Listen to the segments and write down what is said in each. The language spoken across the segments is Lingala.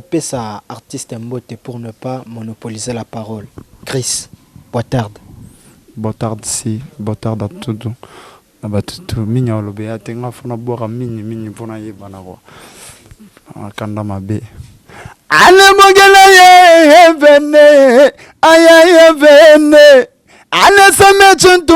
Nakopesa artiste mbote pour ne pas monopoliser la parole. Chris, boa tarde. Boa tarde si, boa tarde a tudo na bato tout. Mingi aloba eya te, nga faut nabwaka mingi mingi mpo nayebana quoi. Kanda mabe. Alemogela ye vene, aya ye vene. Alesame chintu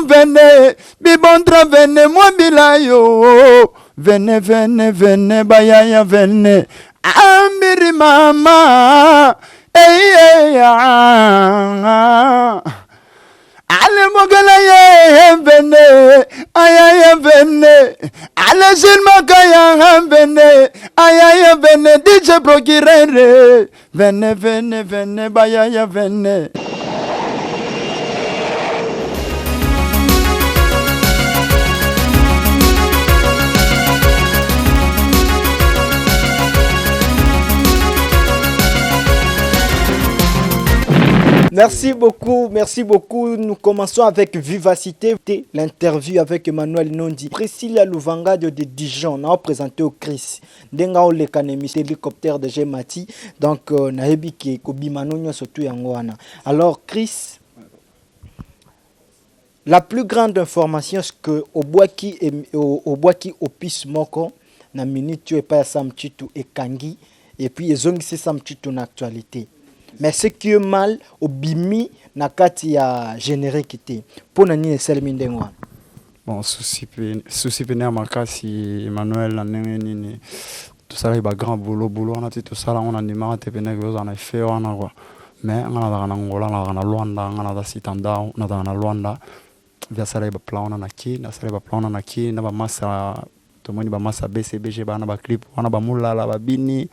vene, bibondra vene mwabila yo. Vene vene vene bayaya vene. Ambiri mama, ey ey ah. Alemogela ye vene, aya ye vene. Ale Gilles vene, aya ye vene. DJ procureur, vene vene vene bayaya vene. Merci beaucoup, merci beaucoup. Nous commençons avec Vivacité, l'interview avec Emmanuel Nondi. Priscilla Louvanga de Dijon, on a présenté au Chris. Ndenga oleka na émission hélicoptère de Mati. Donc, nayebi ke kobima no nyonso tu yango wana. Alors, Chris, la plus grande information, c'est que obwaki obwaki opis moko na minute oyo epai ya Sam Tshintu ekangi et puis ezongisi Sam Tshintu na actualité. Mais ce qui est mal, obimi na kati ya générique te. Mpona nini esalemi ndenge wana? Bon, souci pene ya makasi, Emmanuel, na ndenge nini tosalaki bagrand boulot boulot wana ti tosala yango na ndimaka te pene kozala na effet wana quoi. Mais nga nazalaka na Ngola, nazalaka na Lwanda, nga naza sitandao, nazalaka na Lwanda. Vi asalaki baplan wana na ki, nasalaki baplan wana na ki na bamasa, tomoni bamasa BCBG baa na baclip wana, bamolala babini,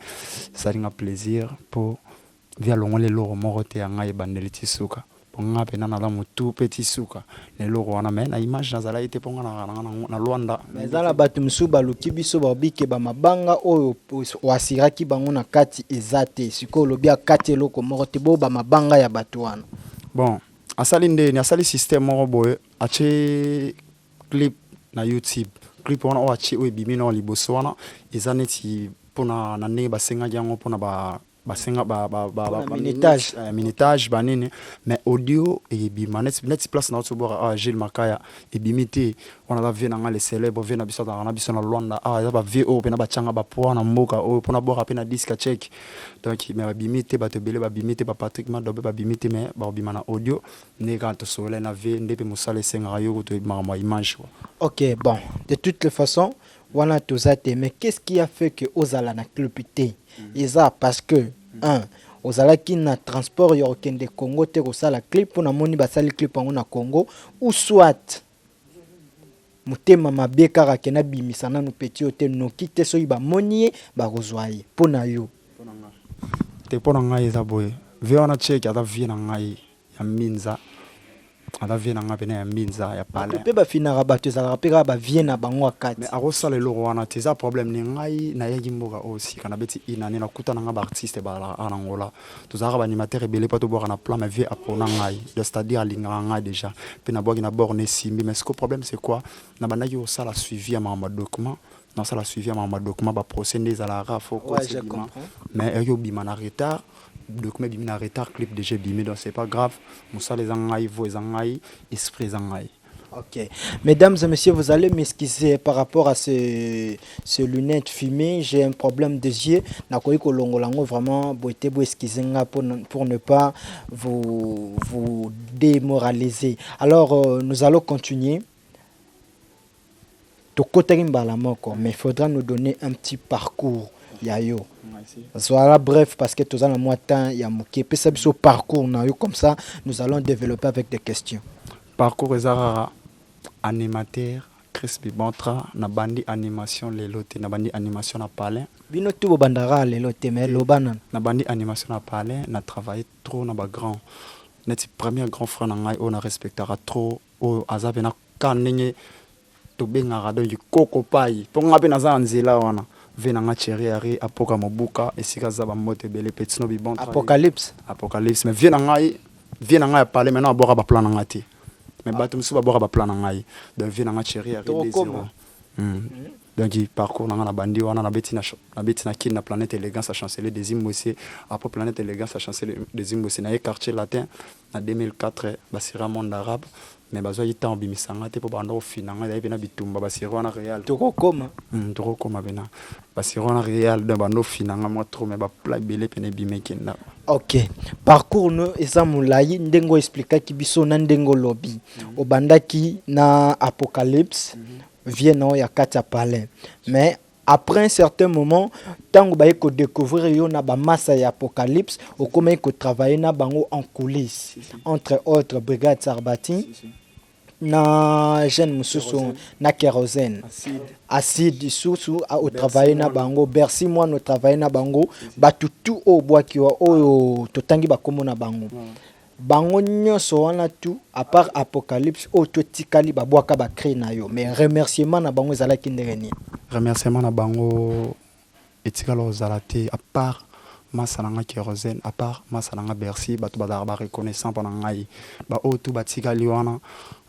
esalinga plaisir mpo vi alongoli eloko moko te ya ngai ebandeli ti suka. Mpo nga mpena naza motu mpe ti suka na eloko wana, mais na image nazalaki te mpo nga nazalaka nanga na Lwanda. Mais eza na bato mosusu baluki biso, babike bamabanga oyo oasiraki bango na kati eza te. Sikoyo olobi akati eloko moko te, bo bamabanga ya bato wana. Bon, asali ndeni, asali système moko boye, atie clip na YouTube. Clip wana oyo atie, oyo ebimi nao liboso wana, eza neti mpona na ndenge basengaki yango mpona ba basenga ba minutage. Minutage banini, mais audio ebima neti place na otobwaka awa Gilles Makaya ebimi te. Wana aza vie na nga, le célèbre vie na biso, azalaka na biso na Lwanda. Awa eza bavie oyo mpena batianga bapoids na mboka oyo mpona bwaka mpe na disque check. Donc mais babimi te, bato ebele babimi te, baPatrick Madobe babimi te, mais bakobima na audio nde kaka tosolola na vie nde mpe mosala esengaka yo kutu makambo ya image quoi. Ok, bon, de toutes les façons wana toza te, mais qu'est-ce qui a fait que ozala na clip te? Eza parce que un, ozalaki na transport ya kokende Congo te kosala clip, mpo namoni basali clip yango na Congo, ou soit motema mabe kaka ke nabimisa nanu petit oyo te, noki te soki bamoni ye bakozwa ye? Mpo na yo? Te, mpo na ngai eza boye: vie wana cheke aza vie na ngai ya mbinza, aza vie na ngai pene ya mbinza ya palais. Mpe bafinaka bato, ezalaka mpe kaka bavie na bango ya kati. Mais akosala eloko wana te, eza problème ni ngai. Nayaki mboka oyo sika, nabeti inane, nakuta na ngai baartiste bazalaka awa na Ngola, tozalaka baanimateur ebele mpo tobwaka na plan, mais vie apona ngai. Donc c'est-à-dire alingaka ngai déjà, mpe nabwaki na borne esimbi. Mais siko problème c'est quoi? Nabandaki kosala suivi ya makambo ya document, nasala suivi ya makambo ya document, baprocès nde ezalaka fo. Mais eyaki obima na retard, document ebimi na retard, clip déjà ebimi. Donc c'est pas grave, mosala eza ngai, vo eza ngai, esprit eza ngai. Ok. Mesdames et messieurs, vous allez m'excuser par rapport à ce lunettes fumées. J'ai un problème de yeux. Nakoki kolongola vraiment boete bo excuser nga pour ne pas vous démoraliser. Alors, nous allons continuer. Tokotaki mbala moko, mais il faudra nous donner un petit parcours ya yo. Voilà, bref, parce que toza na mwa temps ya moke. Pesa biso parcours na yo, comme ça nous allons développer avec des questions. Parcours eza kaka animateur Chris Bibontra. Nabandi animation lelo te, nabandi animation na palin. Bino tu bobandaka lelo te, mais loba nano. Nabandi animation na palin, na travaille trop na bagrand, neti premier grand frère na ngai oyo na respectaka trop, oyo aza mpena ka ndenge tobengaka donc koko pai, mpo nga mpe naza na nzela wana, ve na nga Thierry Ari Apoka Mobuka, esika aza, bambote ebele, Petino Bibontra. Apocalypse. Apocalypse. Mais vie na ngai, vie na ngai ya palais, maintenant abwaka baplan na ngai te, mais bato mosusu babwaka baplan na ngai. Donc vie na ngai Thierry Ari 2. Donc parcours na nga nabandi wana, nabeti na nabeti na Kin na Planète Élégance ya Chancelier des Imbwese. Après Planète Élégance ya Chancelier des Imbwese, naye Quartier Latin na 2004, basira Monde Arabe, mais bazwaki temps obimisa nga te mpo banda kofina nga. Ezali mpena bitumba, basiri wana réal. Tokokoma. Tokokoma mpena basiri wana réal. Donc banda ofina nga mwa trop, mais bapla ebele mpena ebima ekenda. Ok, parcours no eza molai ndenge oexplikaki biso na ndenge olobi. Obandaki na Apocalypse, vie na oyo ya kati ya palais, mais après un certain moment, ntango baye kodécouvrir yo na bamasa ya Apocalypse, okomaki kotravailler na bango en coulisse, entre autres Brigade Sarbati na jeune mosusu na Kérosène, Acide lisusu otravaille na bango, Bercy mwana otravaille na bango. Bato tu oyo obwaki wa oyo totangi bakombo na bango, bango nyonso wana tu, à part Apocalypse oyo totikali, babwaka bacri na yo. Mais remerciement na bango ezalaki ndenge nini? Remerciement na bango etikala kozala te, à part masa na nga Kérosène, à part masa na nga Bercy. Bato bazalaka bareconnaissant mpo na ngai. Baoyo tu batikali wana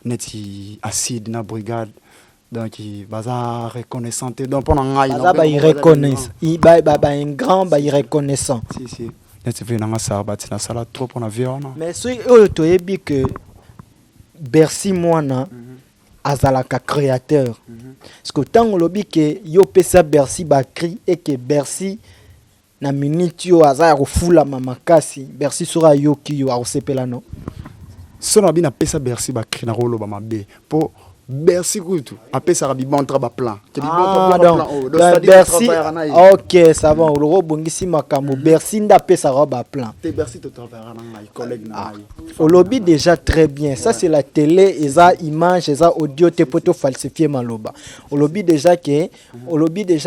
neti Acide na Brigade, donc baza reconnaissant te. Donc mpo na ngai baza bairreconnaissant, baingrand, bairreconnaissant. Si si, neti vie na nga Sarbati, nasala trop mpo na vie wana. Mais soki oyo toyebi ke Bercy mwana azalaka créateur, parce que ntango olobi ke yo opesa Bercy bacri eke Bercy na minute oyo aza ya kofulama makasi, Bercy soki ayoki yo akosepela no? So na bi napesa Bercy bacri, na koloba mabe mpo Bercy kutu apesaka bibontra baplan. Ah, donc Bercy, ok, ça va, oloko obongisi makambo. Bercy nde apesaka baplan. Te, Bercy totravaillaka na ngai, collègue na ngai. Olobi déjà très bien. Ça, c'est la télé, eza image, eza audio te po tofalsifie maloba. Olobi déjà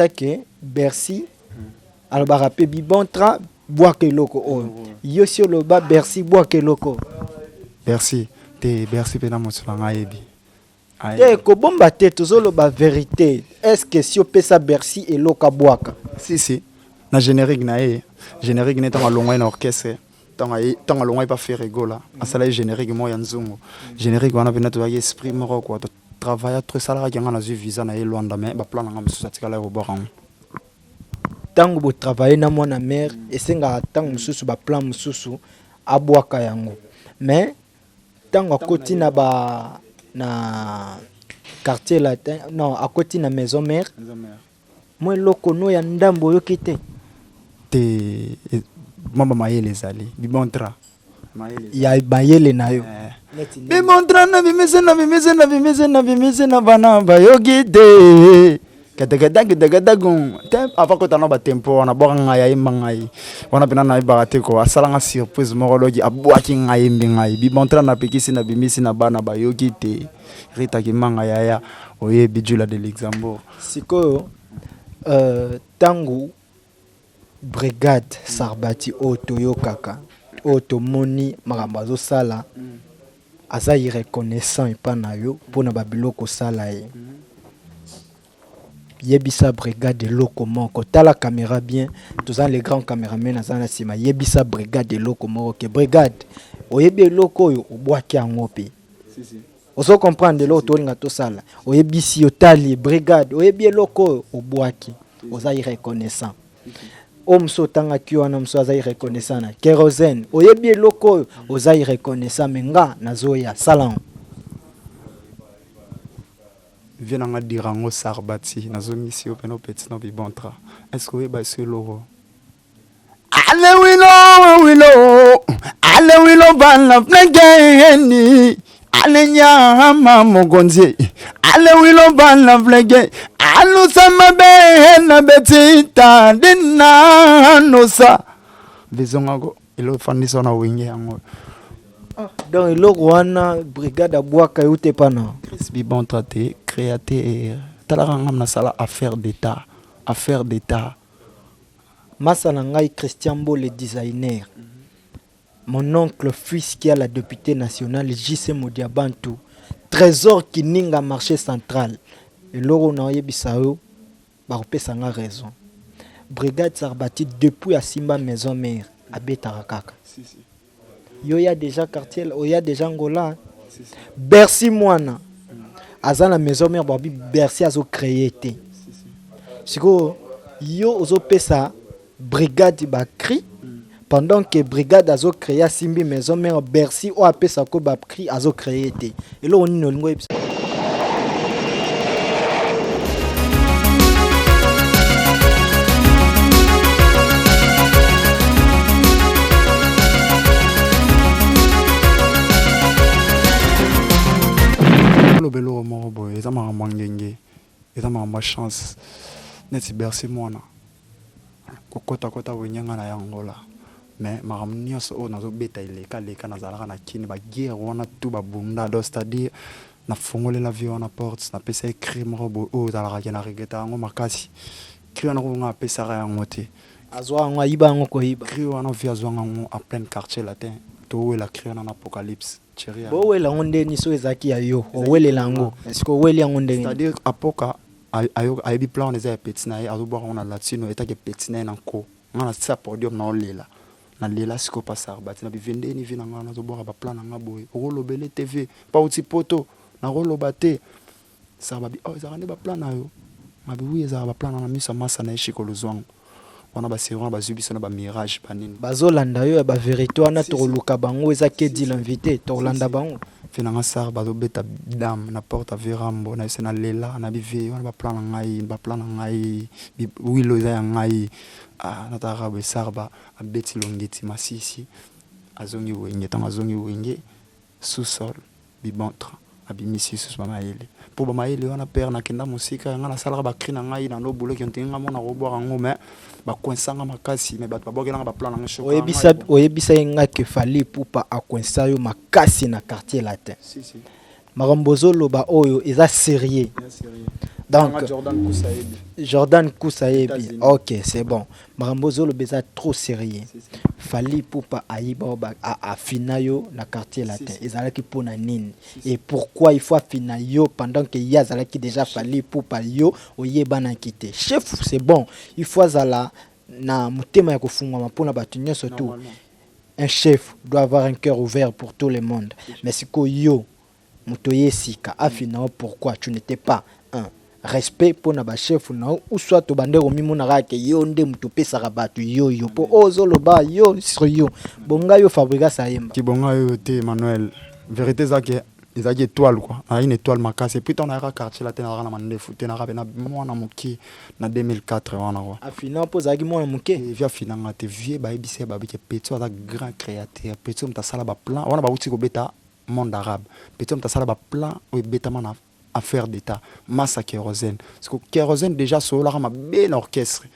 ke Bercy alobaka mpe bibontra bwaka eloko oyo. Yo si oloba Bercy bwaka eloko? Bercy te, Bercy mpe na moto na ngai ayebi. Te, kobomba te, tozoloba vérité. Est ce que si opesa Bercy eloko abwaka? Si si, na générique na ye, générique ne ntango alongwai na orchestre, ntango alongwai pa Ferre Gola, asalaki générique moko ya nzungu. Générique wana mpena tozalaki esprit moko kua, totravailla trop. Esalakaki yanga nazwi visa na ye Lwanda, mais baplan na nga mosusu atikala kobwaka yango. Ntango botravaille na mwana mare, esengaka ntango mosusu baplan mosusu abwaka yango, mais ntango akoti na ba na Quartier Latin, non, akoti na Maison Mère, mwa eloko no ya ndambo oyoki te? Te, mwa bamayele ezali bibontra. Ya mayele na yo? Bimontra na bimise na bimise na bimise na bimise na bana bayoki te kadagadagadagadagun te. Avant kota na batempo wana, abwaka ngai, ayemba ngai wana mpena nayebaka te ko asalanga surprise moko. Loki abwaki ngai, ayembi ngai bibontra, napekisi na bimisi na bana bayoki te. Rita Kimanga, yaya oyebi Jula de Luxembourg. Sikoyo ntango Brigade Sarbati oyo toyokaka, oyo tomoni makambo azosala, aza irreconnaissant epa na yo mpona babiloko osala ye, yebisa Brigade eloko moko. Tala caméra bien, toza le grand caméraman aza na nsima. Yebisa Brigade eloko moko ke Brigade oyebi eloko oyo obwaki yango mpe ozo comprendre eloko tolinga tosala. Oyebisi, otali Brigade, oyebi eloko oyo obwaki, oza irreconnaissant. Oyo mosusu otangaki wana, mosusu aza irreconnaissant na Kérosène, oyebi eloko oyo, oza irreconnaissant. Me nga nazoya sala yango. Vie na nga Dirango Sarbati, nazongisi yo mpena opeti na bibontra. Est ce que oyeba esi eloko ale wilo wilo ale wilo bana flengeni ale nyama mokonzi ale wilo bana flenge alusama be na betita dina nosa vezongako elo efandisa na wenge yango. Donc eloko wana Brigade abwaka yo te pana? Chris Bibontra te, créateur, talaka ngam nasala affaire d'état, affaire d'état. Masa na ngai Christian Mbole, designer, mon oncle fils qui a la députée nationale JC Modiabantu, Trésor Kininga, marché central. Eloko na oyebisa yo, bakopesa nga raison. Brigade Sarbati, depuis asimba Maison Mère, abetaka kaka. Yo ya déjà quartier, oya déjà Ngola. Bercy mwana aza na Maison Mère, babi Bercy azocréer te. Sikoyo yo ozopesa brigade bacri pendant que brigade azocréer, asimbi maison mare Bercy oyo apesako bacri, azocréer te. Eloko nini olingi oyebisa? Oloba eloko moko boye, eza makambo ya ngenge, eza makambo ya chance. Neti Bercy mwana kokotakota wenge, nga na ya Angola, mais makambo nyonso oyo nazobeta elekaleka. Nazalaka na kini baguerre wana tu babunda. Donc c'est-à-dire nafongolela vie wana porte, napesa ye cri moko boye oyo ozalaka ke na regreta yango makasi. Cri wana kutu nga apesaka yango te. Azwa yango, ayiba yango, koyiba. Cri wana vie azwanga yango en pleine Quartier Latin. Towela cri wana na Apocalypse Thierry. Bowela yango ndeni? So ezalaki ya yo, owelela yango, est-ce oweli yango ndenge? C'est-à-dire apoka ayebi plan wana eza ya petit na ye, azobwaka yango na latino etake petit na ye na nko. Nga na tia podium, na olela, nalela. Sikoyo pasar bati na bivendeni vi na nga, nazobwaka baplan na nga boye, okolobele te vie mpa uti poto, nakoloba te. Sar babi: "Oh, ezalaka nde baplan na yo?" Ngabi: "Oui, ezalaka baplan na na miso ya masa na ye Shiko Lozwango wana." Baseri wana bazwi biso na bamirage banini. Bazolanda yo ya bavérité wana, tokoluka bango. Eza kedi l'invité, tokolanda bango. Fe nanga sar bazobeta dame na porte avirambo na biso, nalela na bivie wana, baplan na ngai, baplan na ngai, wilo eza ya ngai. Ah, natalaka boye, sar ba abeti longeti masisi, azongi wenge. Ntango azongi wenge sous-sol, bibontre abimisi lisusu bamayele mpo bamayele wana pere nakenda mosika. Nga nasalaka bacri na ngai na noboloki ntingi nga mona kobwaka yango, mais bakoinsanga makasi, mais bato babwakelanga baplan na ngai. Oyebisa, oyebisa ye nga ke Fally Ipupa akoinsa yo makasi na Quartier Latin. Si, si. Makambo ozoloba oyo eza sérieux. Donc Jordan Kusa yebi. Jordan Kusa yebi. Ok, c'est bon. Makambo ozoloba eza trop sérieux. Fally Ipupa ayiba oyo, afina yo na Quartier Latin, ezalaki mpona nini? Et pourquoi il faut afina yo pendant que ye azalaki déjà Fally Ipupa, yo oyebanaki te chef? C'est bon, il faut azala na motema ya kofungwama mpona bato nyonso. Tout un chef doit avoir un cœur ouvert pour tout le monde. Mais sikoyo yo moto oye sika, afina yo pourquoi? Tu n'étais pas un respect mpona bachef na yo, ou soit obande komimona kaka ke yo nde moto opesaka bato yoyo, mpo oyo ozoloba yo sur yo bonga yo Fabregas ayemba. Kibonga oyo te, Emmanuel. Vérité eza ke ezalaki étoile quoi, nazalaki na étoile makasi. Et puis ntango nayaka Quartier Latin, nazalaka na mandefu te, nayaka mpe na mwana moke na 2004 wana quoi. Afina mpo ozalaki mwana moke? Vie afinanga te. Vie bayebisi ye, babiki petit aza grand créateur, petit moto asala baplan wana bauti kobeta monde arabe, petit moto asala baplan oyo ebetama na affaire d'état massa kérosène. Siko kérosène déjà asololaka mabe na orchestre.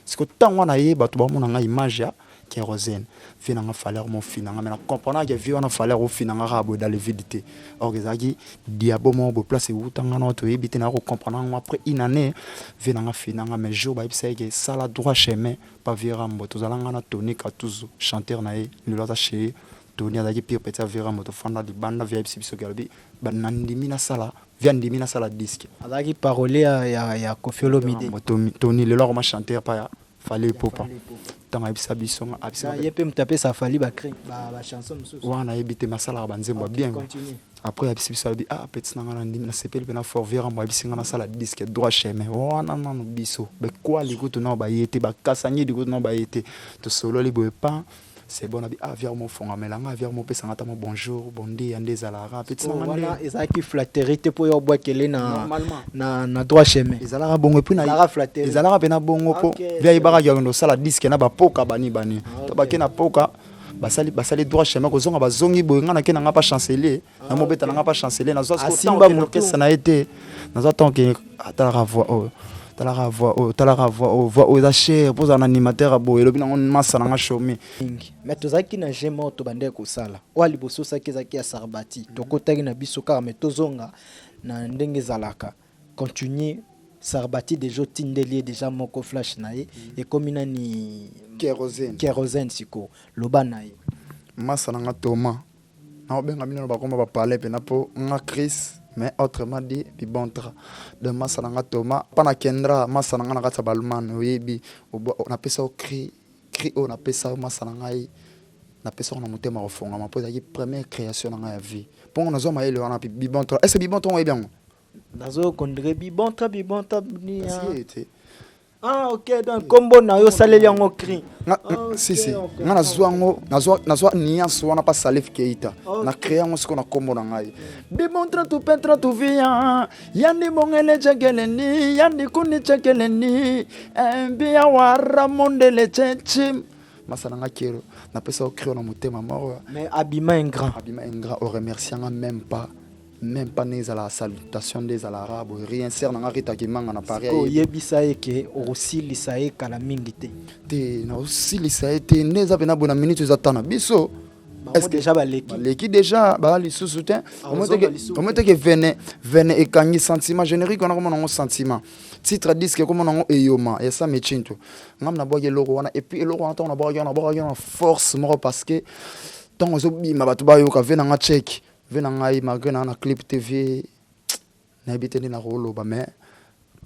Siko ntango wana ye bato bamona nga image ya kérosène, vie nanga Fally mofinanga, mais na comprendre ke vie wana Fally ofinanga kaka boye dans le vide te. Or ezalaki diabo moko boye, place ewutanga na toyebi te. Naya kocomprendre yango après une année. Vie nanga finanga, mais jour bayebisa ye ke sala droit chemin pa vie Rambo, tozalanga na Tony Katuzu, chanteur na ye lelo aza chez Tony, azalaki pire petit ya vie Rambo. Tofanda libanda, vie ayebisi biso ke alobi nandimi nasala, vie andimi nasala disque. Azalaki parolier ya Koffi Olomide. Tony lelo akoma chanteur pa ya Fally Ipupa. Ntango ayebisa biso, ye mpe moto apesa Fally bacri, bachanson mosusu. Wana nayebi te, masalaka banzembo ya bien. Après ayebisi biso, alobi: "Ah, petit na nga, nandimi, nasepeli mpena fort. Vie Rambo ayebisi nga nasala disque droit chemin." Wana nanu biso bekwali kutu nao baye te, bakasangidi kutu nao baye te. Tosololi boye pan, c'est bon. Nabi: "Ah, viare mofongamela nga, viare mopesanga ata mo bonjour, bonde ya nde ezalaka petit na nga." Wana ezalaki flatterie te mpo yo obwakele na droit chemin? Ezalaka bongo, et puis ezalaka mpena bongo mpo via ayebakaki akende kosala disque na bapoka bani bani to bake na poka, basali basali droit chemin, kozonga bazongi boye. Nga nake nanga pa chancelier, namobeta nanga pa chancelier, nazwa orchestre na ye te. Nazwa ntango ke atalaka voix oyo, talaka voix oyo, talaka voix oyo, voix oyo eza cher mpo ozala na animateur ya boye. Elobi nango masa nanga Shomi. Mingi, mais tozalaki na jeu moko tobandaki kosala oyo liboso osaki, ezalaki ya Sarbati. Tokotaki na biso kaka, mais tozonga na ndenge ezalaka. Continue. Sarbati déjà otindeli ye déjà moko flash na ye, ekomi nani? Kérosène. Kérosène. Sikoyo loba na ye. Masa nanga Thomas, naobenga bino na bakoma bapale mpena mpo nga Chris, mais autrement dit bibontra de masa nanga Thomas mpa na Kendra, masa nanga na kati ya balmane. Oyebi, napesa yo cri, cri oyo napesa yo masa na ngai, napesa yango na motema kofongama mpo ezalaki première création na ngai ya vie, mpongo nazwa mayele wana. Bibontra, est ce bibontra oyebi yango? Nazokondre bibontra, bibontra. Kasi ye te. Ah ok, donc kombo na yo saleli yango cri. Nga ah, si si. Nga nazwa yango, nazwa nazwa nuance wana pa Salif Keita. Okay. Na créer yango siko na kombo na ngai. Bimontra tu petra tu via, yandi bongele chekeleni, yandi kuni chekeleni, mbia wara mondele chechim. Masa na nga kero, napesa yo cri na motema moko. Mais abima ingrat. Abima ingrat, o remercier nga même pas. Meme pas ndenge ezalaka salutation nde ezalaka boye rien sœur na nga Rita Kimanga na Paris ayebi. Yebisa ye ke okosilisa ye kala mingi te. Te nakosilisa ye te nde eza pena boye na minute eza temps na biso. Est-ce que déjà baleki baleki déjà ba lisusu te omoni te ke vene vene ekangi sentiment générique wana komona yango sentiment titre disque komona yango eyoma ya Sam Echinto ngam nabwaki eloko wana et puis eloko wana ntango nabwakaki wana nabwakaki wana force moko parce que ntango ezobima bato bayoka ve na nga check Vie na ngai malgre naa na clip te vie nayebi te nde nakoloba mais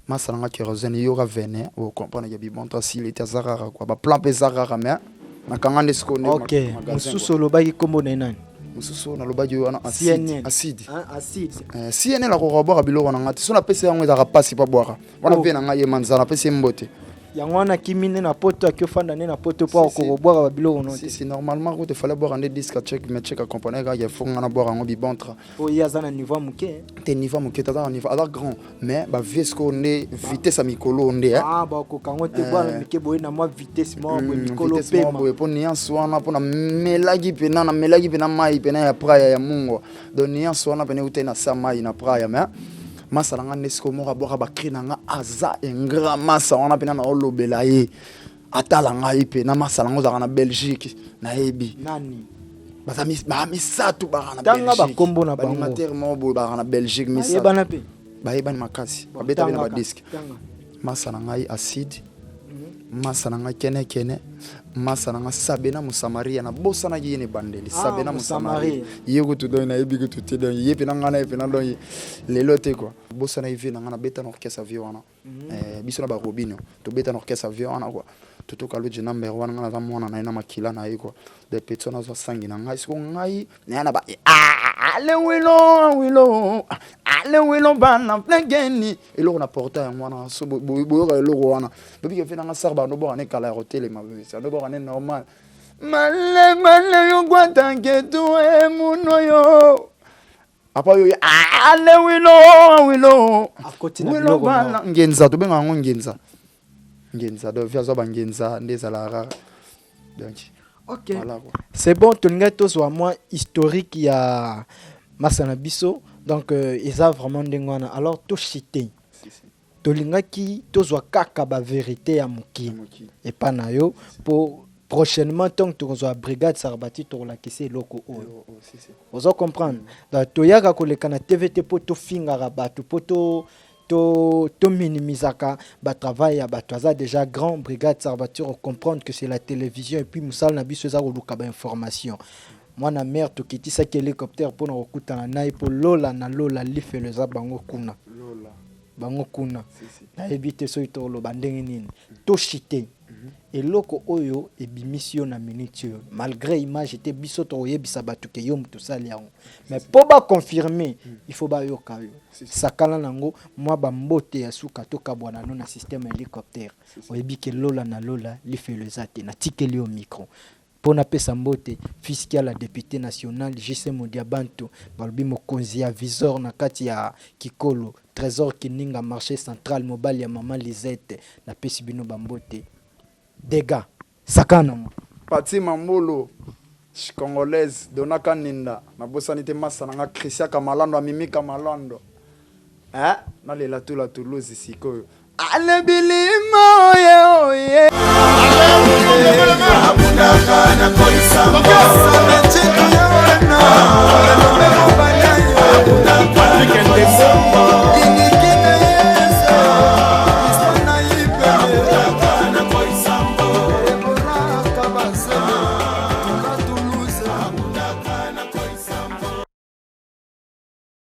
masa na nga kerosene yoka vene o comprendre ke bibonto asili te aza kaka quoi ba plan pe eza kaka mais nakanga nde sikoyo nde ok mosusu olobaki nkombo na ye nani mosusu nalobaki wana acide acide acide eh, cnl akoka kobwaka biloko na ngai te so napesi yango ezalaka mpasi mpo abwaka wana oh. Vie na ngai ye manzala napesi ye mbote. Yango wana akimi nde na poto, aki ofanda nde na poto mpo akoka kobwaka ba biloko no te. Si si normalement kutu fallait abwaka nde disque ya check mais check a comprenait kaka ke faut nga nabwaka yango bibontra. Po ye aza na niveau ya muke. Te niveau ya muke te aza na niveau aza grand mais ba vieux sikoyo nde vitesse ya mikolo nde eh. Ah bakoka yango te bwana mike boye na mwa vitesse moko boye mikolo pema. Boye po nuance wana po namelaki pena namelaki pena mayi pena ya praya ya mungwa donc nuance wana pena eutaki na se ya mayi na praya mais Masa na nga nde sikoyo moko abwaka ba cri na nga aza ingrat masa wana pena na olobela ye atala ngai pe na masa na nga ozalaka na Belgique nayebi nani baza ba misato baka na Belgique tanga ba kombo na bango animateur moko boye baka na Belgique misato bayebana pe bayebani makasi babeta pe na ba disque masa na ngai acide Masa na nga kene kene masa na nga sabena mosamaria nabosanaki ye na ebandeli ah, sabena mosamaria ye kutu donc nayebi kutu te donc ye pena nga na ye pena donc lelo te quoi bosanaki vie na nga nabeta na orchestre vie wana mm -hmm. eh, biso na barobino tobeta na orchestre vie wana quoi toto kaluji number wana nga naza mwana na ye na makila na ye quoi de petit wana azwa sangi na ngai siko ngai naya na ba ah, ale wilo wilo ale wilo bana plengeni eloko na portail yango wana so boyoka eloko wana boyebi ke vie nanga sar bando bwaka ne kala ya kotelema bando bwaka ne normal male male yo gwata nketu e muno yo apa yo ale wilo wilo wilo bana ngenza tobenga yango ngenza ngenza donc vie azwa bangenza nde ezalaka kaka donc ok voilà quoi. C'est bon, tolingaki tozwa mwa historique ya masa na biso donc euh, eza vraiment ndenge wana. Alors tochite si, si. Tolingaki tozwa kaka ba verite ya moke epa na yo po prochainement ntango tokozwa brigade sarbati tokolakisa eloko oyo ozo comprendre. Donc toyaka koleka na TV te po tofingaka bato po to to to minimisaka ba travail ya bato. Aza déjà grand brigade sarbati comprendre que c'est la télévision et puis mosala na biso eza koluka ba information. Mwana mère tokitisaki hélicoptère mpona kokutana na ye mpo lola na lola lifelo eza bango kuna bango kuna nayebi te soki tokoloba ndenge nini toshite eloko oyo ebimisi yo na minute oyo malgré image te biso tokoyebisa bato ke yo moto osali yango mais mpo baconfirme il faut bayoka yo sakana nango mwa bambote ya suka tokabwana no na système hélicoptère oyebi ke lola na lola lifelo eza te natikeli yo micro Mpo napesa mbote Fils Kiala depute national JC Modiabantu balobi mokonzi ya visor na kati ya kikolo Tresor Kininga marche central mobali ya maman Lisette napesi bino ba mbote Degats sakana ngo. Pathy Mambolo congolaise Dona Kaninda nabosani te masta na nga Christian Kamalando Amimi Kamalando eh nalela tula Toulouse sikoyo Ale bilima oye oye.